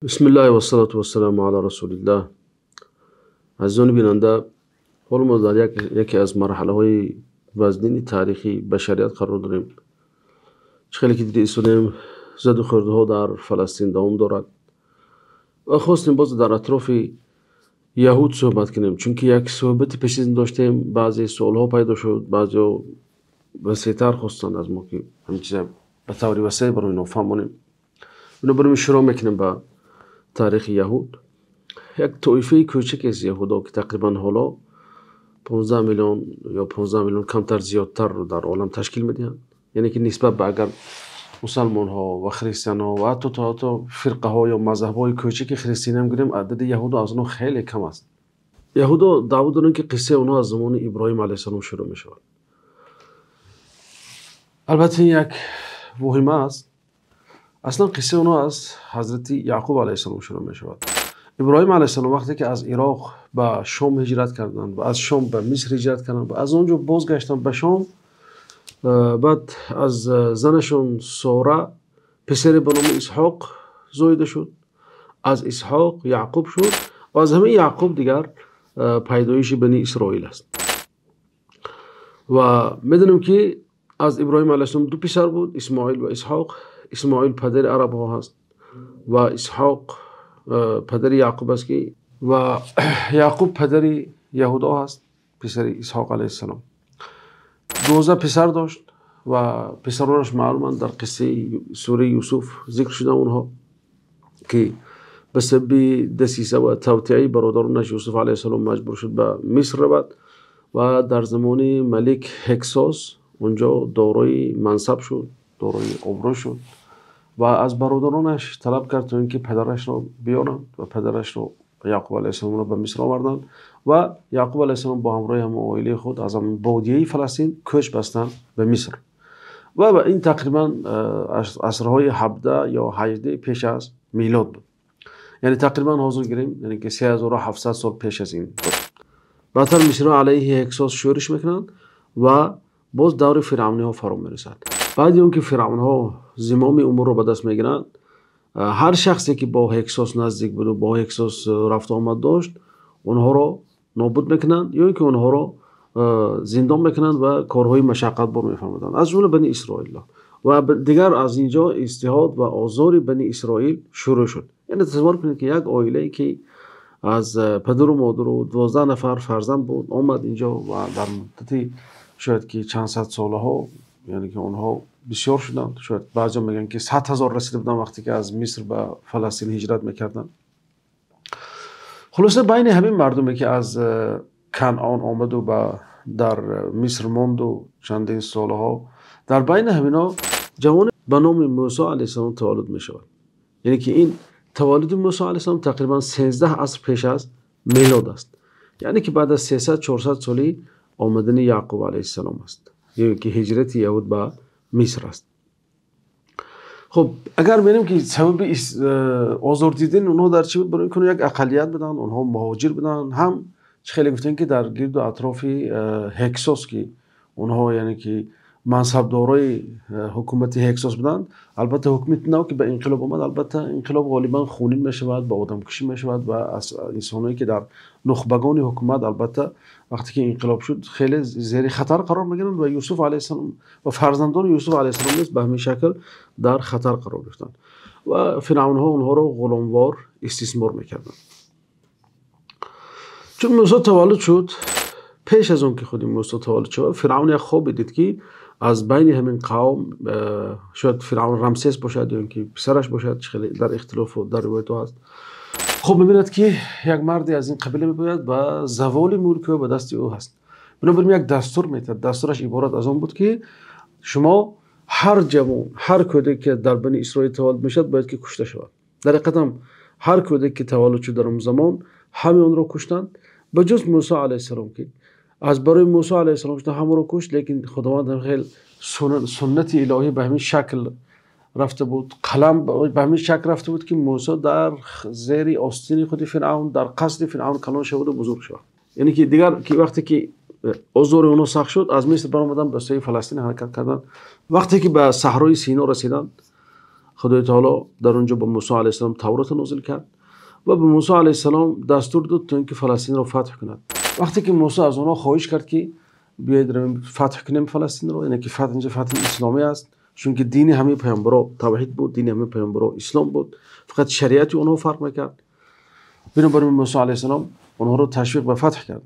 Бисмиллаҳи вассалату вассаламу ала расулиллаҳ. Азизони бинанда, ҳоло мо дар яке аз марҳалаҳои вазнини таърихи башарият қарор дорем. Чӣ хеле ки дида истодем, заду хӯрдҳо дар Фаластин давом дорад ва хостем боз дар атрофи яҳуд суҳбат кунем, чунки як суҳбати пеш аз ин доштем, баъзе суолҳо пайдо шуд, баъзеҳо васеътар хостанд аз мо, ки ҳамин чиза ба таври васеъ барои инҳо фаҳмонем. Бинобар ин шурӯъ мекунем ба таърихи яҳуд. Як тоифаи кӯчаке аст яҳудо, ки тақрибан ҳоло 15 миллион ё 15 миллион камтар зиёдтарро дар олам ташкил медиҳанд. Яъне ки нисбат ба агар мусалмонҳо ва христианҳо ва ҳатто то ҳатто фирқаҳо ё мазҳабҳои кӯчаки христианӣ ҳам гирем, адади яҳудо аз онҳо хеле кам аст. Яҳудо даъво доранд, ки қиссаи онҳо аз замони Иброҳим алайҳиссалом шурӯъ мешавад. Албатта, ин як воҳима аст. Аслан қиссаи онҳо аз ҳазрати Яъқуб алайҳиссалом шурӯъ мешавад. Иброҳим алайҳиссалом вақте ки аз Ироқ ба Шом ҳиҷрат карданд ва аз Шом ба Миср ҳиҷрат карданд ва аз он ҷо бозгаштанд ба Шом, баъд аз занашон Сора писаре ба номи Исҳоқ зоида шуд. Аз Исҳоқ Яъқуб шуд ва аз ҳамин Яъқуб дигар пайдоиши Бани Исроил аст. Ва медонем, ки аз Иброҳим алайҳиссалом ду писар буд, Исмоил ва Исҳоқ. Исмоил падари арабҳо ҳаст ва Исҳоқ падари Яъқуб аст, ки ва Яъқуб падари яҳудо ҳаст, писари Исҳоқ алайҳиссалом. 12 писар дошт ва писаронаш маълуманд, дар қиссаи сураи Юсуф зикр шуда онҳо, ки ба сабаби дасиса ва тавтиаи бародаронаш Юсуф алайҳиссалом маҷбур шуд ба Миср равад ва дар замони малик Ҳексос онҷо дорои мансаб шуд, дорои обрӯ шуд ва аз бародаронаш талаб кард, то ин ки падарашро биёранд ва падарашро, Яъқуб алайҳиссаломро, ба Миср оварданд ва Яъқуб алайҳиссалом бо ҳамроҳи ҳамон оилаи худ аз ҳамон бодияи Фаластин кӯч бастанд ба Миср. Ва ин тақрибан асрҳои 17 ё 18 пеш аз милод буд, яъне тақрибан ҳозир гирем, яъне ки 3700 сол пеш аз ин буд. Баъдтар мисриҳо алайҳи Ҳексос шӯриш мекунанд ва боз даври фиръавниҳо фаро мерасад. Баъди он ки фиръавнҳо зимоми умурро ба даст мегиранд, ҳар шахсе ки бо Ҳексос наздик буду бо Ҳексос рафту омад дошт, онҳоро нобуд мекунанд ё ин ки онҳоро зиндон мекунанд ва корҳои машаққатбор мефармуданд, аз ҷумла Бани Исроилро. Ва дигар аз ин ҷо иҷтиҳод ва озори Бани Исроил шурӯъ шуд. Яъне тасаввур кунед, ки як оилае ки аз падару модару 12 нафар фарзанд буд, омад инҷо ва дар муддати шояд ки чанд сад солаҳо, яъне ки онҳо бисёр шуданд, шояд баъзеҳо мегӯянд, ки 100 000 расида буданд, вақте ки аз Миср ба Фаластин ҳиҷрат мекарданд. Хулоса, байни ҳамин мардуме ки аз Канъон омаду ба дар Миср монду чандин солаҳо, дар байни ҳаминҳо ҷавоне ба номи Мӯсо алайҳиссалом таваллуд мешавад. Яъне ки ин таваллуди Мӯсо алайҳиссалом тақрибан 13 аср пеш аз мелод аст, яъне ки баъд аз 300-400 соли омадани Яъқуб алайҳиссалом аст ё ки ҳиҷрати яҳуд ба Миср аст. Хуб, агар бинем, ки сабаби озор дидани онҳо дар чӣ буд, барои ин ки як ақаллият буданд, онҳо муҳоҷир буданд ҳам, чӣ хеле гуфтем, ки дар гирду атрофи Ҳексос, ки онҳо яъне ки мансабдорои ҳукумати Ҳексос буданд. Албатта, ҳукумати нав ки ба инқилоб омад, албатта, инқилоб ғолибан хунин мешавад, ба одамкушӣ мешавад ва аз инсоное ки дар нухбагони ҳукумат, албатта, вақте ки инқилоб шуд, хеле зери хатар қарор мегиранд ва Юсуф алайҳиссалом ва фарзандони Юсуф алайҳиссалом низ ба ҳамин шакл дар хатар қарор гирифтанд ва фиръавнҳо онҳоро ғуломвор истисмор мекарданд. Чун Мӯсо таваллуд шуд, пеш аз он ки худи Мӯсо таваллуд шавад, фиръавн як хобе дид, ки аз байни ҳамин қавм, шояд фиръавн Рамсес бошад ё ин ки писараш бошад, чӣ хеле дар ихтилофу дар ривоятҳо ҳаст, хоб мебинад, ки як марде аз ин қабила мебояд ва заволи мулки ӯ ба дасти ӯ ҳаст. Бинобар ин як дастур метиҳад. Дастураш иборат аз он буд, ки шумо ҳар ҷавон, ҳар кӯдаке ки дар Бани Исроил таваллуд мешавад, бояд ки кушта шавад. Дар ҳақиқатам ҳар кӯдаке ки таваллуд шуд дар он замон, ҳамаи онро куштанд, ба ҷуз Мӯсо алайҳиссалом, ки аз барои Мӯсо алайҳиссалом шуда ҳамаро кушт. Лекин Худованд ҳам хел суннати илоҳӣ ба ҳамин шакл рафта буд, қалам ба ҳамин шакл рафта буд, ки Мӯсо дар зери остини худи фиръавн, дар қасри фиръавн калон шаваду бузург шавад. Яъне ки дигар ки вақте ки озори онҳо сахт шуд, аз Миср баромаданд, ба сӯи Фаластин ҳаракат карданд. Вақте ки ба саҳрои Сино расиданд, Худои таоло дар он ҷо ба Мусо алайҳиссалом Тавротро нозил кард ва ба Мусо алайҳиссалом дастур дод то инки Фаластинро фатҳ кунад. Вақте ки Мусо аз онҳо хоҳиш кард, ки биёед равем фатҳ кунем Фаластинро, яъне ки фатҳ инҷо фатҳи исломӣ аст, чунки дини ҳамаи паёмбарон тавҳид буд, дини ҳамаи паёмбарон ислом буд, фақат шариати онҳо фарқ мекард. Бинобар ин Мусо алайҳиссалом онҳоро ташвиқ ба фатҳ кард.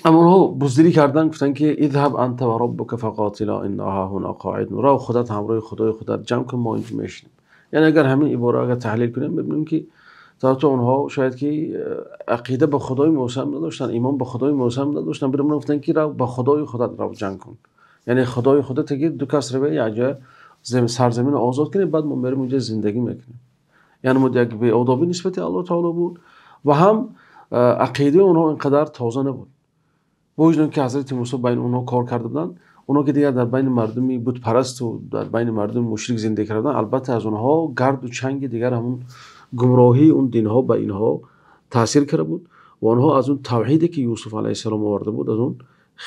Аммо онҳо буздилӣ карданд, гуфтанд, ки اذهب أنت وربك فقاتلا إنا هاهنا قاعدون, рав, худат ҳамроҳи худои худат ҷанг кун, мо инҷо мешинем. Яъне агар ҳамин ибора агар таҳлил кунем, мебинем, ки то онҳо шояд ки ақида ба худои Мусо ҳам надоштанд, имон ба худои Мусо ҳам надоштанд. Бинобар ин гуфтанд, ки рав, ба худои худат рав, ҷанг кун. Яъне худои худат ки ду кас раве, як ҷо сарзаминро озод кунем, баъд мо мерем онҷо зиндагӣ мекунем. Яъне мо як беодобӣ нисбати Аллоҳ таоло буд ва ҳам ақидаи онҳо инқадар тоза набуд. Бо вуҷуди ки ҳазрати Мусо байни онҳо кор карда буданд, онҳо ки дигар дар байни мардуми бутпарасту дар байни мардуми мушрик зиндагӣ карданд, албатта аз онҳо гарду чанги дигар ҳамун гумроҳии он динҳо ба инҳо таъсир карда буд ва онҳо аз он тавҳиде, ки Юсуф алайҳиссалом оварда буд, аз он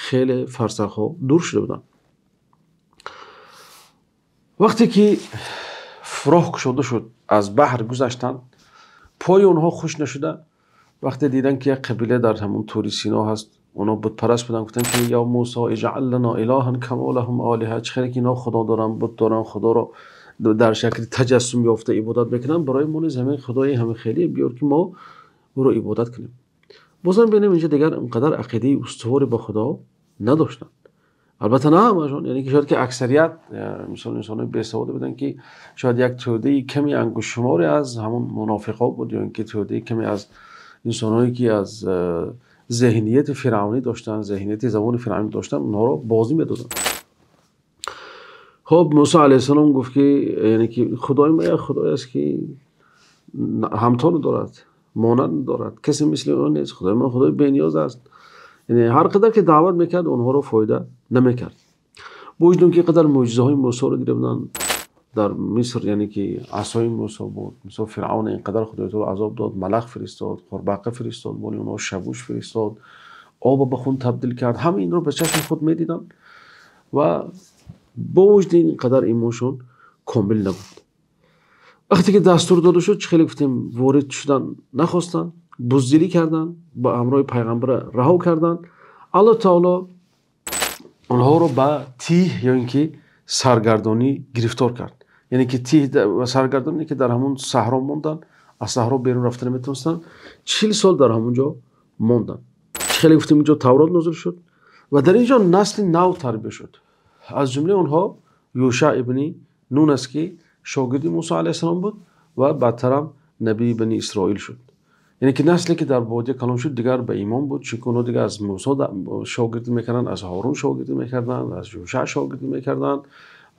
хеле фарсахҳо дур шуда буданд. Вақте ки роҳ кушода шуд, аз баҳр гузаштанд, пои онҳо хушк нашуда, вақте диданд, ки як қабила дар ҳамон Тури Сино ҳаст, онҳо бутпараст буданд, гуфтанд, ки يا موسى اجعل لنا إلها كما لهم آلهة. чӣ хеле ки инҳо худо доранд, бут доранд, худоро дар шакли таҷассум ёфта ибодат мекунанд, барои мо низ ҳамин худои ҳамин хеле биёр, ки мо ӯро ибодат кунем. Бозам бинем, инҷа дигар инқадар ақидаи устуворе ба худо надоштанд. Албатта на ҳамашон, яъне ки шояд ки аксарият мисол инсонои бесаводе буданд, ки шояд як тӯдаи ками ангуштшуморе аз ҳамон мунофиқо буд ё ин ки тӯдаи каме аз инсонҳое, ки аз зеҳнияти фиръавнӣ доштанд, зеҳнияти забони фиръавнӣ доштанд, онҳоро бозӣ медоданд. Хуб, Мусо алайҳиссалом гуфт, ки яъне ки худои ма як худое аст, ки ҳамто надорад, монанд надорад, касе мисли ӯ нест. Худои ман худои бениёз аст. Яъне ҳар қадар ки даъват мекард, онҳоро фоида намекард. Бо вуҷуди он ки қадар мӯъҷизаҳои Мусоро дида буданд дар Миср, яъне ки асои Мусо буд, мисол Фиръавн инқадар худои таоло азоб дод, малах фиристод, қурбақа фиристод, боли онҳо шабуш фиристод, обро ба хун табдил кард, ҳама инро ба чашми худ медиданд ва бо вуҷуди ин инқадар имоншон комил набуд. Вақте ки дастур дода шуд, чӣ хеле гуфтем, ворид шудан нахостанд, буздилӣ карданд, ба ҳамроҳи пайғамбара раҳо карданд. Аллоҳ таоло онҳоро ба тиҳ ё ин ки саргардонӣ гирифтор кард. Яъне ки тиҳ ва саргардонӣ, ки дар ҳамон саҳро монданд, аз саҳро берун рафта наметавонистанд, 40 сол дар ҳамон ҷо монданд. Чӣ хеле гуфтем, инҷо Таврот нозил шуд ва дар ин ҷо насли нав тарбия шуд. Аз ҷумлаи онҳо Юша ибни Нун аст, ки шогирди Мусо алайҳиссалом буд ва баъдтарам набии Бани Исроил шуд. Яъне ки насле, ки дар бодия калон шуд, дигар ба имон буд, чунки онҳо дигар аз Мусо шогирдӣ мекарданд, аз Ҳорун шогирдӣ мекарданд, аз Юша шогирдӣ мекарданд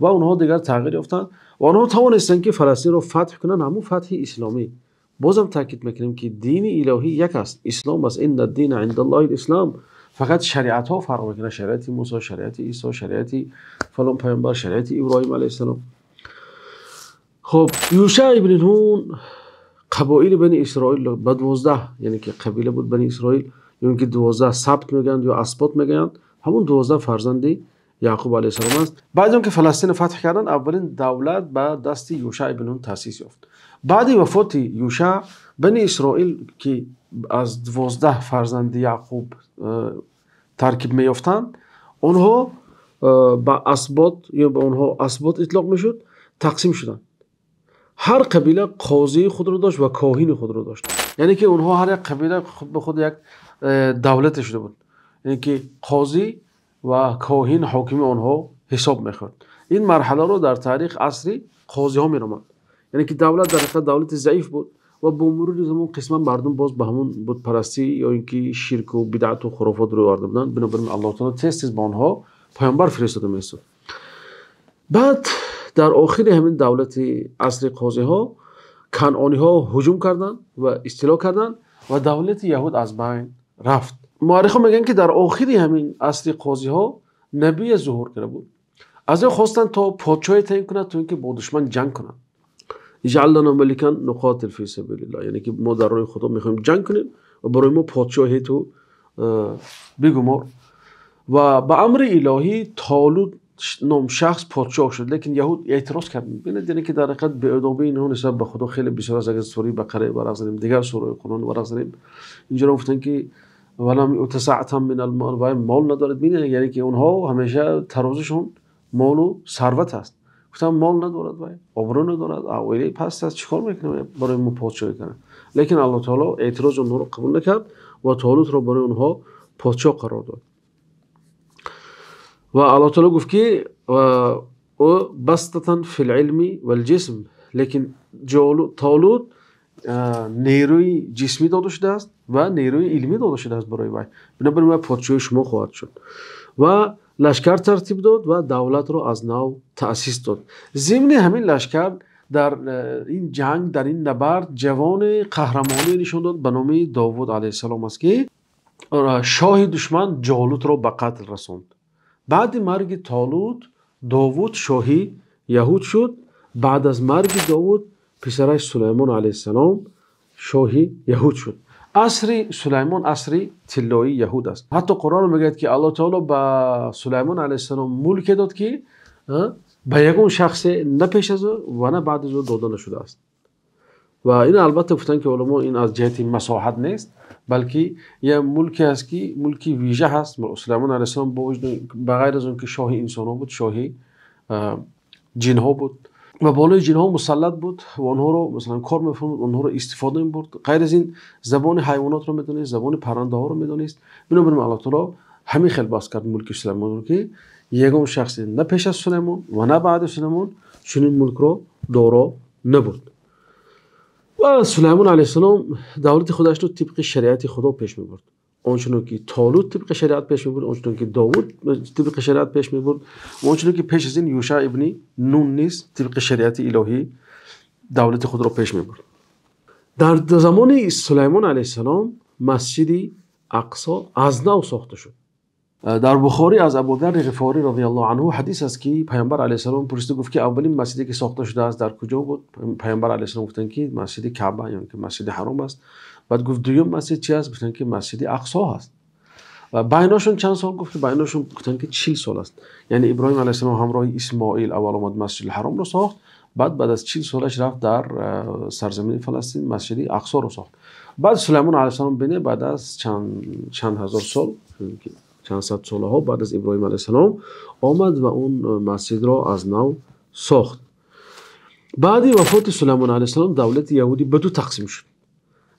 ва онҳо дигар тағйир ёфтанд ва онҳо тавонистанд, ки Фаластинро фатҳ кунанд, ҳамон фатҳи исломӣ. Бозам таъкид мекунем, ки дини илоҳӣ як аст, ислом аст. إن الدين عند الله الإسلام. Фақат шариатҳо фарқ мекунад: шариати Мусо, шариати Исо, шариати фалон пайғамбар, шариати Иброҳим алайҳиссалом. Хуб, Юша ибни Нун қабоили Бани Исроил ба 12, яъне ки қабила буд Бани Исроил, ё ин ки 12 сабт мегӯянд ё асбот мегӯянд, ҳамон 12 фарзанди Яъқуб алайҳиссалом аст. Баъди он ки Фаластинро фатҳ карданд, аввалин давлат ба дасти Юша ибни Нун таъсис ёфт. Баъди вафоти Юша, Бани Исроил, ки аз 12 фарзанди Яъқуб таркиб меёфтанд, онҳо ба асбот ё ба онҳо асбот итлоқ мешуд, тақсим шуданд. Ҳар қабила қозии худро дошт ва коҳини худро дошт. Яъне ки онҳо ҳар як қабила худ ба худ як давлате шуда буд, яъне ки қозӣ ва коҳин ҳокими онҳо ҳисоб мехӯрд. Ин марҳаларо дар таърих асри қозиҳо меноманд. Яъне ки давлат дар ҳақиқат давлати заиф буд ва бо мурури замон қисман мардум боз ба ҳамон бутпарастӣ ё ин ки ширку бидъату хурофот рӯй оварда буданд. Бинобар ин Аллоҳ таоло тез тез ба онҳо паёмбар фиристода меистод. Баъд дар охири ҳамин давлати асри қозиҳо канъониҳо ҳуҷум карданд ва истило карданд ва давлати яҳуд аз байн рафт. Муаррихо мегӯянд, ки дар охири ҳамин асри қозиҳо набие зуҳур карда буд. Аз ӯ хостанд, то подшоҳе таъин кунад, то ин ки бо душман ҷанг кунад. اجعل لنا ملكا نقاتل في سبيل الله, яъне ки мо дар роҳи худо мехоҳем ҷанг кунем ва барои мо подшоҳе ту бигумор. Ва ба амри илоҳӣ Толут ном шахс подшоҳ шуд, лекин яҳуд эътироз кард. Бинед, яъне ки дар ҳақиқат беадобии инҳо нисбат ба Худо хеле бисёр аст. Агар сураи Бақара варақ занем, дигар сураи Қуръон варақ занем, инҷоро гуфтанд ки валам юъта саъатан минал мол, вай мол надорад. Бинед, яъне ки онҳо ҳамеша тарозишон молу сарват аст. Гуфтанд мол надорад, вай обрӯ надорад, оилаи паст аст, чӣ кор мекунад барои мо подшоҳӣ кардан? Лекин Аллоҳ таоло эътирози онҳоро қабул накард ва Толутро барои онҳо подшоҳ қарор дод. Ва Аллоҳ таоло гуфт ки ӯ бастатан фил илми вал ҷисм, лекин Толут нерӯи ҷисмӣ дода шудааст ва нерӯи илмӣ дода шудааст барои вай. Бинобар ин вай подшоҳи шумо хоҳад шуд. Ва лашкар тартиб дод ва давлатро аз нав таъсис дод. Зимни ҳамин лашкар дар ин ҷанг, дар ин набард ҷавони қаҳрамонӣ нишон дод ба номи Довуд алайҳиссалом аст, ки шоҳи душман Ҷолутро ба қатл расонд. Баъди марги Толут Довуд шоҳи яҳуд шуд. Баъд аз марги Довуд писараш Сулаймон алайҳиссалом шоҳи яҳуд шуд. Асри Сулаймон асри тиллоии яҳуд аст. Ҳатто Қуръон мегӯяд ки Аллоҳ таоло ба Сулаймон алайҳиссалом мулке дод ки ба ягон шахсе на пеш аз ӯ ва на баъд аз ӯ дода нашудааст. Ва ин албатта гуфтанд ки уламо ин аз ҷиҳати масоҳат нест, балки як мулке аст ки мулки вижа ҳаст. Сулаймон алайҳиссалом ба ғайр аз он ки шоҳи инсонҳо буд, шоҳи ҷинҳо буд ва болои ҷинҳо мусаллат буд ва онҳоро масалан кор мефармуд, онҳоро истифода мебурд. Ғайр аз ин забони ҳайвонотро медонист, забони паррандаҳоро медонист. Бинобар ин Аллоҳ таоло ҳамин хел бас кард мулки Сулаймонро ки ягон шахсе на пеш аз Сулаймон ва на баъди Сулаймон чунин мулкро доро набуд. Ва Сулаймон алайҳиссалом давлати худашро тибқи шариати Худо пеш мебурд. Он чунон ки Толут тибқи шариат пеш мебурд, он чунон ки Довуд тибқи шариат пеш мебурд, он чунон ки пеш аз ин Юша ибни Нун низ тибқи шариати илоҳӣ давлати худро пеш мебурд. Дар замони Сулаймон алайҳиссалом масҷиди Ақсо аз нав сохта шуд. Дар Бухорӣ аз Абу Дарри Ғифорӣ розияллоҳу анҳу ҳадис аст ки Паёмбар алайҳиссалом пурсида гуфт ки аввалин масҷиде ки сохта шудааст дар куҷо буд? Паёмбар алайҳиссалом гуфтанд ки масҷиди Каъба ё ки масҷиди Ҳаром аст. Баъд гуфт дуюм масҷид чи аст? Гуфтанд ки масҷиди Ақсо ҳаст. Ва байношон чанд сол? Гуфт байношон гуфтанд ки 40 сол аст. Яъне Иброҳим алайҳиссалом ҳамроҳи Исмоил аввал омад масҷиди Ҳаромро сохт, баъд аз 40 солаш рафт дар сарзамини Фаластин масҷиди Ақсоро сохт. Баъд Сулаймон алайҳиссалом бине баъд аз чанд ҳазор сол, чанд сад солаҳо баъд аз Иброҳим алайҳиссалом омад ва он масҷидро аз нав сохт. Баъди вафоти Сулаймон алайҳиссалом давлати яҳудӣ ба ду тақсим шуд.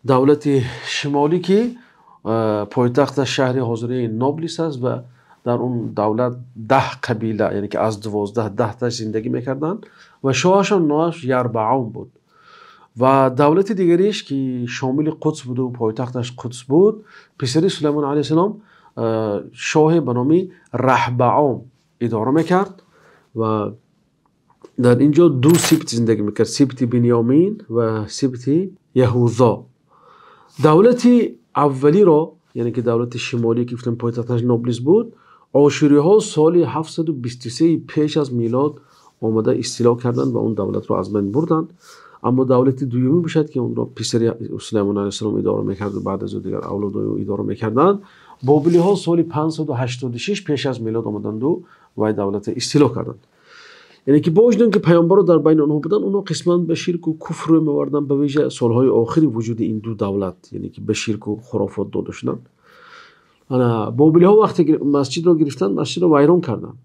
Давлати шимолӣ ки пойтахташ шаҳри ҳозираи Ноблис аст ва дар он давлат 10 қабила, яъне ки аз 12 10таш зиндагӣ мекарданд ва шоҳашон номаш Ярбаъом буд. Ва давлати дигариш ки шомили Қудс буду пойтахташ Қудс буд, писари Сулаймон алайҳиссалом шоҳе ба номи Раҳбаъом идора мекард ва дар ин ҷо ду сибт зиндагӣ мекард: сибти Бинёмин ва сибти Яҳузо. Давлати аввалиро, яъне ки давлати шимолӣ ки гуфтем пойтахташ Ноблис буд, ошуриҳо соли 723 пеш аз милод омада истило карданд ва он давлатро аз байн бурданд. Аммо давлати дуюмӣ бошад ки онро писари Сулаймон алайҳиссалом идора мекард ва баъд аз ӯ дигар авлодои ӯ идора мекарданд, бобилиҳо соли 586 пеш аз милод омаданду вай давлатро истило карданд. Яъне ки бо вуҷуди он ки паёмбаро дар байни онҳо буданд, онҳо қисман ба ширку куфр рӯй меоварданд, ба вижа солҳои охири вуҷуди ин ду давлат, яъне ки ба ширку хурофот дода шуданд. Бобилиҳо вақте масҷидро гирифтанд, масҷидро вайрон карданд.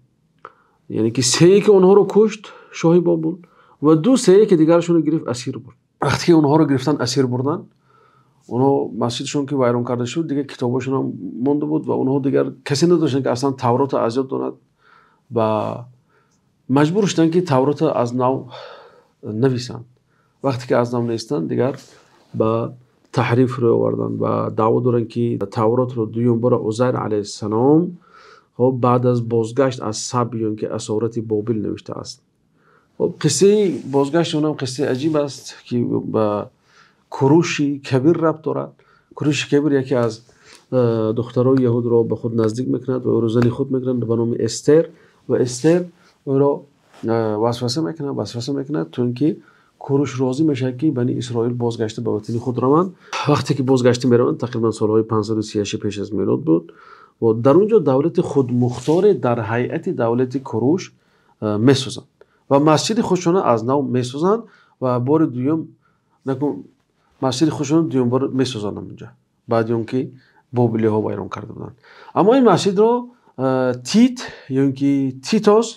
Яъне ки сее ки онҳоро кушт шоҳи Бобул ва ду сее ки дигарашонро гирифт асир бурд. Вақте ки онҳоро гирифтанд асир бурданд, онҳо масҷидшон ки вайрон карда шуд, дигар китобҳошон ҳам монда буд ва онҳо дигар касе надоштанд ки аслан Тавротро аз ёд донад ва маҷбур шуданд ки Тавротро аз нав нависанд. Вақте ки аз нав навистанд, дигар ба таҳриф рӯй оварданд ва даъво доранд ки Тавротро дуюм бора Узайр алайҳиссалом хоб баъд аз бозгашт аз саб ё ки асорати Бобил навиштааст. Хоб қиссаи бозгашти онам қиссаи аҷиб аст ки ба Куруши Кабир рабт дорад. Куруши Кабир яке аз духтарои яҳудро ба худ наздик мекунад ва ӯро зани худ мекунад ба номи Эстер, ва Эстер ӯро васваса мекунад то ин ки Куруш розӣ мешавад ки Бани Исроил бозгашта ба ватани худ раванд. Вақте ки бозгашта мераванд, тақрибан солҳои 538 пеш аз милод буд ва дар он ҷо давлати худмухторе дар ҳайати давлати Куруш месозанд ва масҷиди худшона аз нав месозанд ва бори дуюм масҷиди худшона дуюм бор месозанд онҷо, баъди он ки бобилиҳо вайрон карда буданд. Аммо ин масҷидро Тит ё ин ки Титос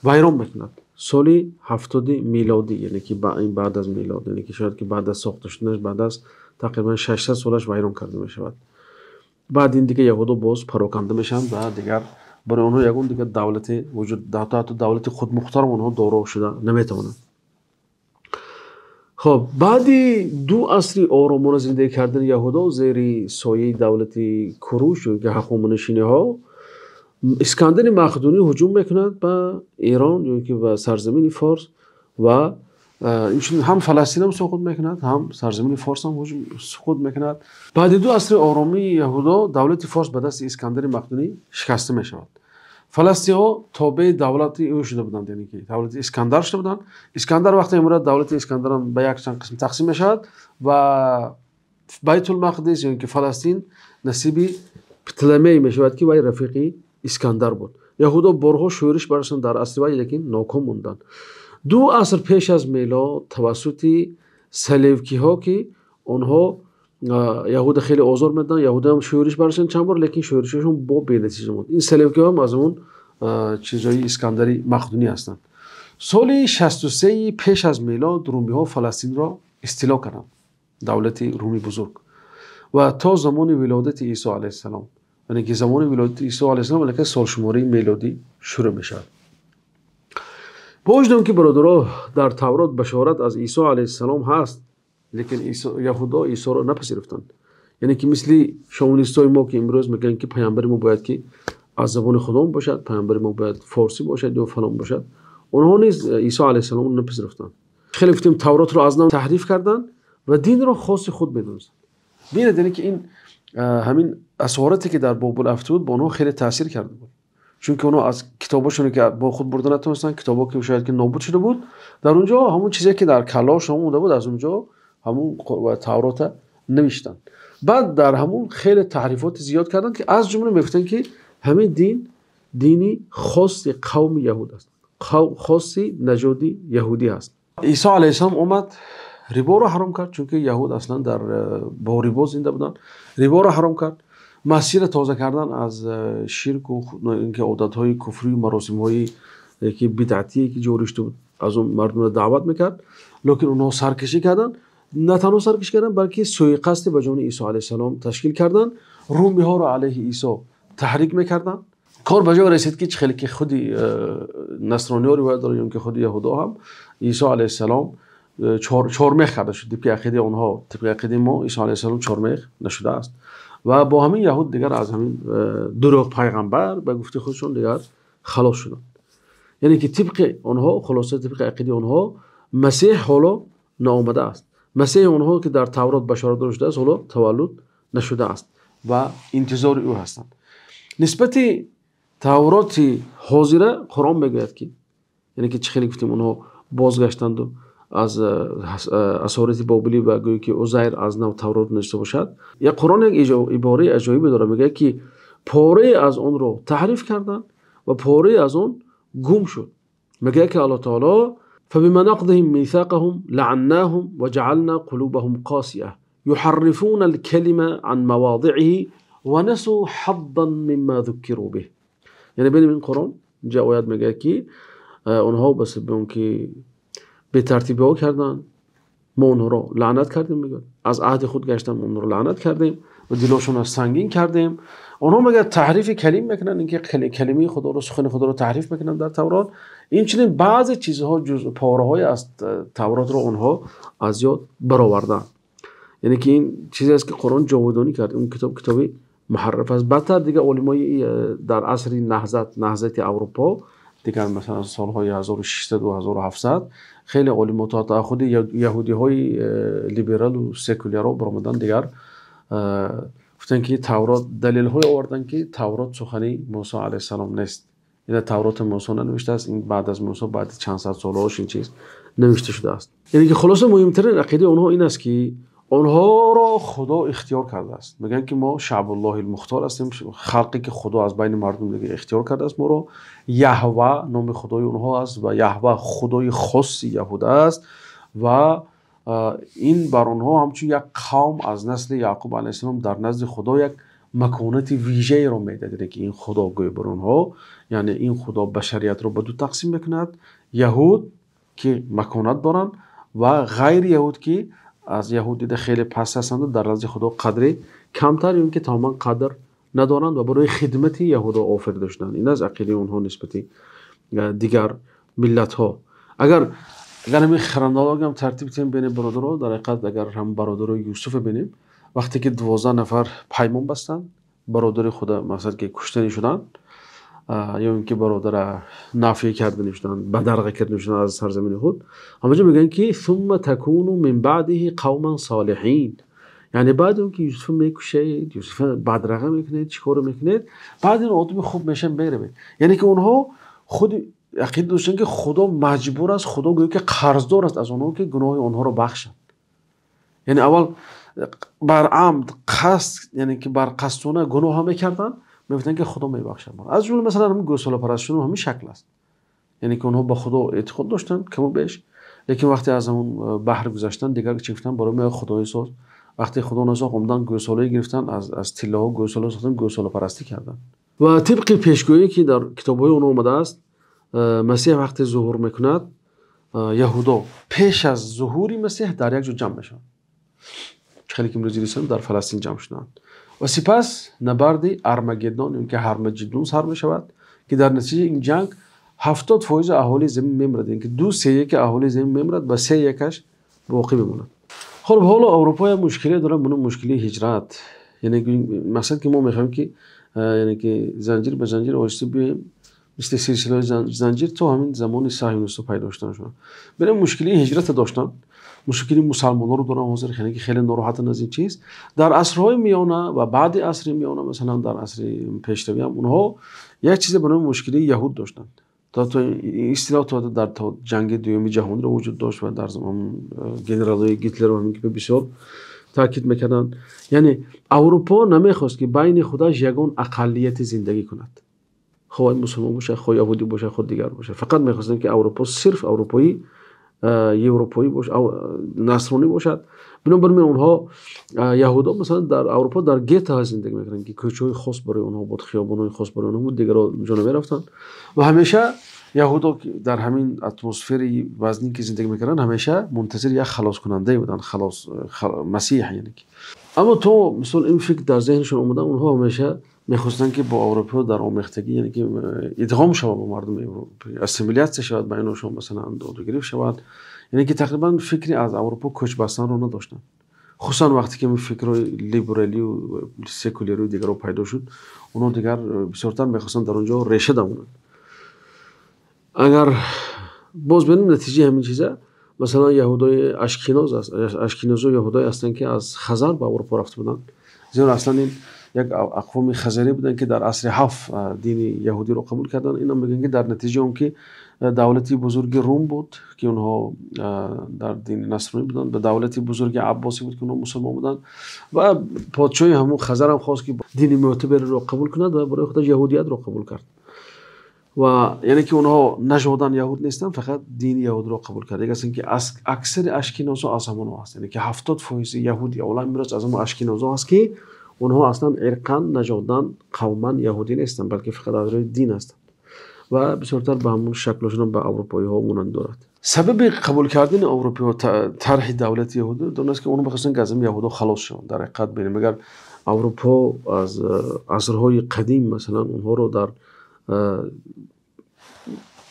вайрон мекунад соли 70 милодӣ, яъне ки ин баъд аз милод, яъне ки шояд ки баъд аз сохта шуданаш, баъд аз тақрибан 600 солаш вайрон карда мешавад. Баъд ин дигар яҳудо боз пароканда мешаванд ва дигар барои онҳо ягон дигар давлате вуҷуд, ҳатто давлати худмухтор онҳо доро шуда наметавонанд. Хоб, баъди 2 асри оромона зиндагӣ кардани яҳудо зери сояи давлати Куруш ё ки ҳахоманишиниҳо, Искандари Мақдунӣ ҳуҷум мекунад ба Эрон ё ки ба сарзамини Форс ва инчунин ҳам Фаластин ҳам суқут мекунад, ҳам сарзамини Форс ҳам суқут мекунад. Баъди 2 асри оромии яҳудо давлати Форс ба дасти Искандари Мақдунӣ шикаста мешавад. Фаластиҳо тобеи давлати ӯ шуда буданд, яъне ки давлати Искандар шуда буданд. Искандар вақте мемирад, давлати Искандар ҳам ба якчанд қисм тақсим мешавад ва Байтулмақдис ё ин ки Фаластин насиби Птолемей мешавад, ки вай рафиқи Искандар буд. Яҳудо борҳо шӯриш бароштанд дар асри вай, лекин ноком монданд. 2 аср пеш аз милод тавассути селевкиҳо, ки онҳо яҳуда хеле озор медоданд, яҳуда ҳам шӯриш бароштанд чанд бор, лекин шӯришашон бо бенатиҷа монд. Ин селевкиҳо ҳам аз он чизҳои Искандари Мақдунӣ ҳастанд. Соли 63 пеш аз милод румиҳо Фаластинро истило карданд, давлати Руми бузург, ва то замони вилодати Исо алайҳиссалом, яъне ки замони вилодати Исо алайҳиссалом аллакай солшумории мелодӣ шурӯъ мешавад. Бо вуҷуди он ки бародаро дар Таврот башорат аз Исо алайҳиссалом ҳаст, лекин яҳудо Исоро напазируфтанд. Яъне ки мисли шовинистҳои мо, ки имрӯз мегӯянд, ки паёмбари мо бояд ки аз забони худом бошад, паёмбари мо бояд форсӣ бошад ё фалон бошад, онҳо низ Исо алайҳиссаломро напазируфтанд. Хеле гуфтем, Тавротро аз нав таҳриф карданд ва динро хоси худ медонистанд. Бинед, яъне ки ин ҳамин асорате ки дар Бобул афтод буд, ба онҳо хеле таъсир карда буд, чунки онҳо аз китобашоне ки бо худ бурда натавонистанд, китобҳо ки шояд ки нобуд шуда буд, дар он ҷо ҳамон чизе ки дар каллаошон монда буд, аз он ҷо ҳамон Таврота навиштанд. Баъд дар ҳамон хеле таҳрифоти зиёд карданд, ки аз ҷумла мегуфтанд, ки ҳамин дин дини хоси қавми яҳуд аст, хоси наҷоди яҳудӣ аст. Исо алайҳиссалом омад, риборо ҳаром кард, чунки яҳуд аслан бо рибо зинда буданд. Риборо ҳаром кард, масҷидро тоза кардан аз ширку инки одатҳои куфрию маросимҳои ки бидъатие ки ҷорӣ шуда буд, аз он мардумро даъват мекард, лекин онҳо саркашӣ карданд. На танҳо саркашӣ карданд, балки сӯиқасди ба ҷони Исо алайҳиссалом ташкил карданд, румиҳоро алайҳи Исо таҳрик мекарданд. Кор ба ҷое расид, ки хеле ки худи насрониҳо ривоят доранд, ё ки худи яҳудо ҳам Исо алайҳиссалом чормех карда шуд. Тибқи ақидаи онҳо, тибқи ақидаи мо Исо алайҳиссалом чормех нашудааст. Ва бо ҳамин яҳуд дигар аз ҳамин дурӯғ пайғамбар ба гуфти худшон дигар халос шуданд. Яъне ки тибқи онҳо, хулоса тибқи ақидаи онҳо, Масеҳ ҳоло наомадааст. Масеҳи онҳо ки дар Таврот башорат дода шудааст, ҳоло таваллуд нашудааст ва интизори ӯ ҳастанд. Нисбати Тавроти ҳозира Қуръон мегӯяд, ки яъне ки чӣ хеле гуфтем, онҳо бозгаштанду аз асорати бобилӣ ва гӯё ки Узайр аз нав Таврот навишта бошад. Як Қуръон як ибораи аҷоибе дорад, мегӯяд, ки порае аз онро таҳриф карданд ва порае аз он гум шуд. Мегӯяд, ки Аллоҳ таоло فبما نقضهم ميثاقهم لعناهم وجعلنا قلوبهم قاسية يحرفون الكلمة عن مواضعه ونسوا حظا مما ذكروا به. یعنی ببینیم این قرآن اینجا آیات میگه که اونها بس به اون که به ترتیبی ها کردن، ما اونها رو لعنت کردیم، میگه از عهد خود گشتن، ما اونها رو لعنت کردیم و دلاشون رو سنگین کردیم. اونها میگه تحریف کلیم میکنن، اینکه کلمه خدا رو، سخن خدا رو تحریف میکنن در تورات. این چنین بعضی چیزها جز پاره از تورات رو اونها از یاد برآوردن. یعنی که این چیزی است که قرآن جاودانی کرد. اون کتاب کتابی محرف است. بعدتر دیگه علمای در عصر نهضت اروپا دیگر مثلا سالهای 1600 و 1700 خیلی علما تا خود یهودی های لیبرال و سکولارها برآمدن، دیگر گفتن که تورات دلیل های آوردن که تورات سخنی موسی علیه السلام نیست. این تورات موسی ننوشته است، این بعد از موسی بعد چند صد سالهاش این چیز نوشته شده است. یعنی که خلاصه مهمترین عقیده اونها این است که Онҳоро Худо ихтиёр кардааст. Мегӯянд ки мо шаъбуллоҳил мухтор ҳастем, халқе ки Худо аз байни мардум дигар ихтиёр кардааст моро. Яҳва номи худои онҳо аст ва Яҳва худои хоси яҳуда аст ва ин бар онҳо ҳамчун як қавм аз насли Яъқуб алайҳиссалом дар назди Худо як маконати вижаеро медиҳад, яъне ки ин Худо гӯй бар онҳо, яъне ин Худо башариятро ба ду тақсим мекунад: яҳуд ки маконат доранд ва ғайри яҳуд ки аз яҳуд дида хеле пас ҳастанд ва дар назди Худо қадри камтар ё ин ки тамоман қадр надоранд ва барои хидмати яҳудо офарида шуданд. Ин аз ақидаи онҳо нисбати дигар миллатҳо. Агар ҳамин хронология ҳам тартиб диҳем бинем бародаро, дар ҳақиқат агар ҳам бародарои Юсуф бинем, вақте ки 12 нафар паймон бастанд, бародари худа мақсад ки куштанӣ шуданд, ё ин ки бародара нафӣ карданӣ шуданд, бадарға карданӣ шуданд аз сарзамини худ, ҳамаҷо мегӯянд ки ثم تكونوا من بعده قوما صالحین. яъне баъд он ки Юсуф мекушед, Юсуф бадраға мекунед, чӣ коро мекунед, баъд ин одами хуб мешавад, меравед. Яъне ки онҳо худ ақида доштанд ки Худо маҷбур аст, Худо гӯё ки қарздор аст аз онҳо ки гуноҳи онҳоро бахшад. Яъне аввал бар амд қасд, яъне ки бар қасдона гуноҳ мекарданд, мегуфтанд ки Худо мебахшад. Аз ҷумла масалан ҳамин гӯсолапарастшон ҳамин шакл аст. Яъне ки онҳо ба Худо эътиқод доштанд каму беш, лекин вақте аз ҳамон баҳр гузаштанд, дигар чӣ гуфтанд? Барои мо Худои соз. Вақте Худо насохт, омаданд гӯсолае гирифтанд, аз тиллоҳо гӯсола сохтанд, гӯсолапарастӣ карданд. Ва тибқи пешгӯие ки дар китобҳои онҳо омадааст, Масеҳ вақте зуҳур мекунад, яҳудо пеш аз зуҳури Масеҳ дар як ҷо ҷамъ мешаванд. Хеле ки имрӯз дидем дар Фаластин ҷамъ шуданд. Ва сипас набарди Армагеддон ё ки Ҳармаҷиддон сар мешавад ки дар натиҷаи ин ҷанг 70% аҳолии замин мемирад, яъне ки 2/3 аҳолии замин мемирад ва 3/1 боқӣ мемонад. Хуб, ҳоло Аврупо як мушкиле дорад, ба номи мушкили ҳиҷрат. Яъне мақсад ки мо мехоҳем ки яъне ки занҷир ба занҷир оҳиста биёем, мисли силсилаи занҷир то ҳамин замони саҳюнистҳо пайдо шуданашон. Бинем мушкили ҳиҷрат доштанд, мушкили мусалмонҳоро доранд ҳозир, яъне ки хеле нороҳатанд аз ин чиз. Дар асрҳои миёна ва баъди асри миёна, масалан дар асри пешравӣ ҳам онҳо як чизе ба номи мушкили яҳуд доштанд. То ин истилоҳ то дар ҷанги дуюми ҷаҳонро вуҷуд дошт ва дар замон генералҳои Гитлер ва ҳамин ки бисёр таъкид мекарданд. Яъне Аврупо намехост ки байни худаш ягон ақаллияти зиндагӣ кунад, хоҳ мусулмон бошад, хоҳ яҳудӣ бошад, хоҳ дигар бошад. Фақат мехостанд ки Аврупо сирф аврупоӣ, европоӣ бошад, насронӣ бошад. Бинобар ин онҳо яҳудо масалан дар Аврупо дар геттоҳо зиндагӣ мекарданд ки кӯчаҳои хос барои онҳо буд, хиёбонҳои хос барои онҳо буд, дигарро онҷо намерафтанд. Ва ҳамеша яҳудо дар ҳамин атмосфери вазнин ки зиндагӣ мекарданд, ҳамеша мунтазири як халоскунандае буданд, халос масеҳ яъне ки. Аммо то мисол ин фикр дар зеҳншон омада, онҳо ҳамеша мехостанд ки бо аврупоиҳо дар омехтагӣ, яъне ки идғом шавад бо мардуми Аврупо, ассимилятсия шавад байнашон, масалан додугирифт шавад. Яъне ки тақрибан фикри аз Аврупо кӯч бастанро надоштанд. Хусусан вақте ки фикрҳои либералию секулярию дигарро пайдо шуд, онҳо дигар бисёртар мехостанд дар он ҷо реша давонанд. Агар боз бинем натиҷаи ҳамин чиза, масалан яҳудои ашкиноз аст. Ашкинозо яҳудое ҳастанд ки аз Хазар ба Аврупо рафта буданд. Зеро аслан ин як ақвоми хазарӣ буданд ки дар асри 7 дини яҳудиро қабул карданд. Инам мегӯянд ки дар натиҷаи он ки давлати бузурги Рум буд ки онҳо дар дини насронӣ буданд, ба давлати бузурги Аббосӣ буд ки онҳо мусулмон буданд ва подшоҳи ҳамон Хазар ҳам хост ки дини мӯътабарро қабул кунад ва барои худаш яҳудиятро қабул кард. Ва яъне ки онҳо нажодан яҳуд нестанд, фақат дини яҳудро қабул кард. Дигар ки аксари ашкинозо аз ҳамонҳо ҳаст, яъне ки 70% яҳуди олам имрӯз аз ҳамон ашкинозо ҳаст ки онҳо аслан ирқан, нажодан, қавман яҳудӣ нестанд, балки фақат аз рӯи дин ҳастанд ва бисёртар ба ҳамон шаклашон ба аврупоиҳо монанд дорад. Сабаби қабул кардани аврупоиҳо тарҳи давлати яҳудӣ он аст ки онҳо мехостанд ки аз ҳамин яҳудо халос шаванд. Дар ҳақиқат бинем, агар Аврупо аз асрҳои қадим масалан онҳоро дар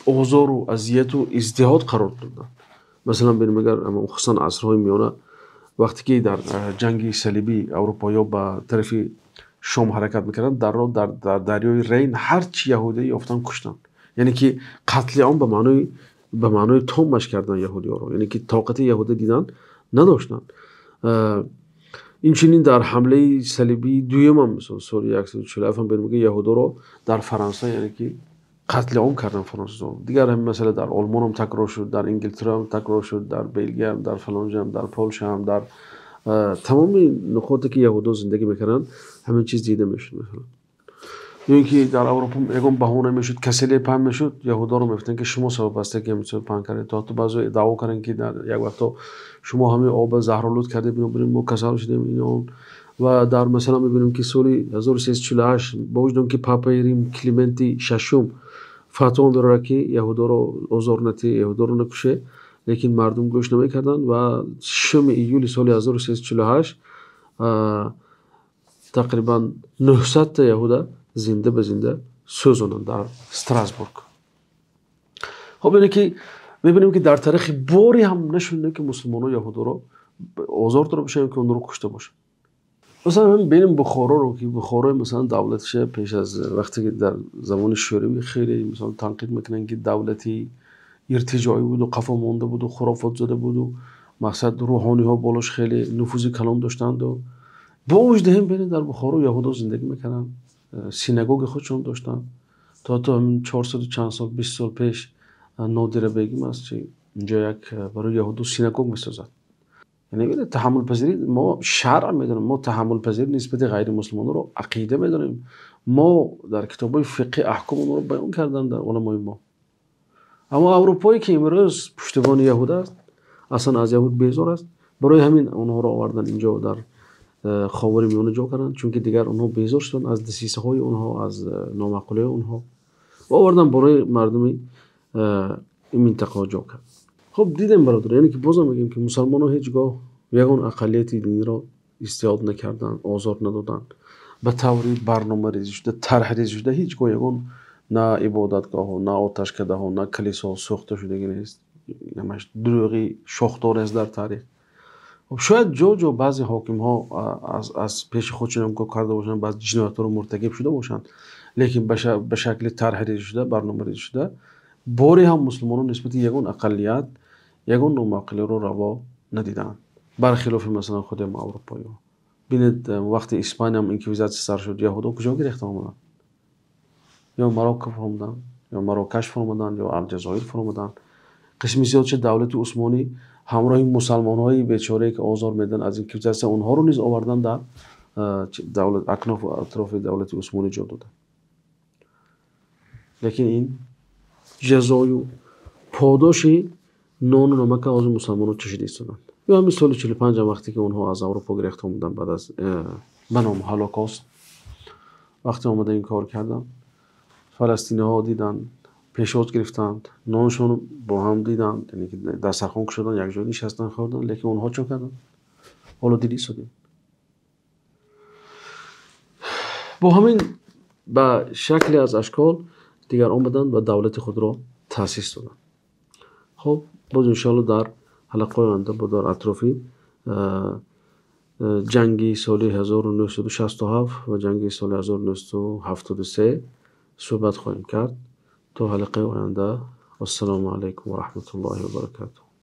озору азияту издиҳод қарор доданд. Масалан бинем, агар хусусан асрҳои миёна вақте ки дар ҷанги салибӣ аврупоиҳо ба тарафи Шом ҳаракат мекарданд, дар роҳ дар дарёи Рейн ҳар чи яҳудӣ ёфтанд куштанд. Яъне ки қатли ом ба маънои томаш карданд яҳудиҳоро, яъне ки тоқати яҳудӣ дидан надоштанд. Инчунин дар ҳамлаи салибии дуюм ҳам мисол соли 147 ҳам бинем, ки яҳудоро дар Фаронса яъне ки қатли ом карданд фаронсаҳо. Дигар ҳамин масъала дар Олмон ҳам такрор шуд, дар Ингилтера ҳам такрор шуд, дар Белгия ҳам, дар фалонҷа ҳам, дар Полша ҳам, дар Тамоми нуқоте ки яҳудо зиндагӣ мекарданд, ҳамин чиз дида мешуд, масалан. Ё ин ки дар Аврупо ягон баҳона мешуд, касале паҳн мешуд, яҳудоро мегуфтанд ки шумо сабаб ҳастед ки ҳамин чизро паҳн кардед. То ҳатто баъзеҳо даъво карданд ки дар як вақто шумо ҳамин об заҳролуд кардед, бинобар ин мо касал шудем, ин он. Ва дар масалан мебинем ки соли 1348 бо вуҷуди он ки папаи Рим Клименти шашум фатво мебарад ки яҳудоро озор натӣ, яҳудоро накуше, лекин мардум гӯш намекарданд ва 6 июли соли 1348 тақрибан 900 та яҳуда зинда ба зинда сӯзонанд дар Страсбург. Хоб, ине ки мебинем ки дар таърихи боре ҳам нашунидем ки мусулмонҳо яҳудоро озор дода бошанд, ки онҳоро кушта бошанд. Масалан, бинем Бухороро, ки Бухорои масалан давлатиша пеш аз вақте ки дар замони Шӯравӣ хеле масалан танқид мекунанд, ки давлати иртиҷоӣ буду қафо монда буду хурофотзада буду мақсад рӯҳониҳо болош хеле нуфузи калон доштанду, бо вуҷуди ҳам бинед, дар Бухоро яҳудо зиндагӣ мекарданд, синагоги худшон доштанд. То ҳамин 400 чанд сол, 20 сол пеш Нодира бегим аст, ки инҷо як барои яҳудо синагог месозад. Яъне бинед, таҳаммулпазирӣ мо шаръ медонем, мо таҳаммулпазирӣ нисбати ғайримусулмононро ақида медонем. Мо дар китобҳои фиқҳи аҳком онро баён карданд дар уламои мо. Аммо аврупое ки имрӯз пуштибони яҳуд аст, аслан аз яҳуд безор аст, барои ҳамин онҳоро овардан инҷо дар Ховари Миёна ҷо карданд, чунки дигар онҳо безор шуданд аз дасисаҳои онҳо, аз номаъқулиҳои онҳо ва овардан барои мардуми ин минтақаҳо ҷо кард. Хоб, дидем, бародар, яъне ки бозам мегӯем ки мусалмонҳо ҳеҷ гоҳ ягон ақаллияти диниро истиҳод накарданд, озор надоданд. Ба таври барномарезӣ шуда, тарҳрезӣ шуда ҳеҷ гоҳ ягон на ибодатгоҳҳо, на оташкадаҳо, на калисоҳо сӯхта шудагӣ нест. Ҳамаш дурӯғи шохдор аст дар таърих. Хоб, шояд ҷо-ҷо баъзе ҳокимҳо аз пеши худшон ҳам карда бошанд, баъзе ҷиноятҳоро муртакиб шуда бошанд, лекин ба шакли тарҳрезӣ шуда, барномарезӣ шуда боре ҳам мусулмонон нисбати ягон ақаллият, ягон номаъқулиро раво надидаанд. Бархилофи масалан худи аврупоиҳо. Бинед, вақте Испания ҳам инквизитсия сар шуд, яҳудо куҷо гирехта омаданд? Ё Марокко фуромаданд, ё Марокаш фуромаданд, ё Алҷазоир фуромаданд. Қисми зиёдши давлати Усмонӣ ҳамроҳи мусалмонҳои бечорае ки озор медиҳанд аз инквизитсия, онҳоро низ овардан дар давлат, акнофу атрофи давлати Усмонӣ ҷо доданд. Лекин ин ҷазою подоши нону намака ҳозир мусалмонҳо чашида истоданд. Ё ҳамин соли 45 вақте ки онҳо аз Аврупо гирехта омаданд баъд аз ба номи Ҳолокост, вақте омада ин кор карданд, фаластиниҳо диданд, пешвоз гирифтанд, ноншонро бо ҳам диданд, яъне ки дастархон кушоданд, якҷо нишастанд, хӯрданд, лекин онҳо чӣ карданд? Ҳоло диди истодем. Бо ҳамин ба шакле аз ашкол дигар омаданд ва давлати худро таъсис доданд. Хоб, боз иншоалло дар ҳалақаҳои оянда бо дар атрофи ҷанги соли 1967 ва ҷанги соли 1973 суҳбат хоҳем кард. То ҳалақаи оянда, вассалому алайкум ва раҳматуллоҳи ва баракатуҳ.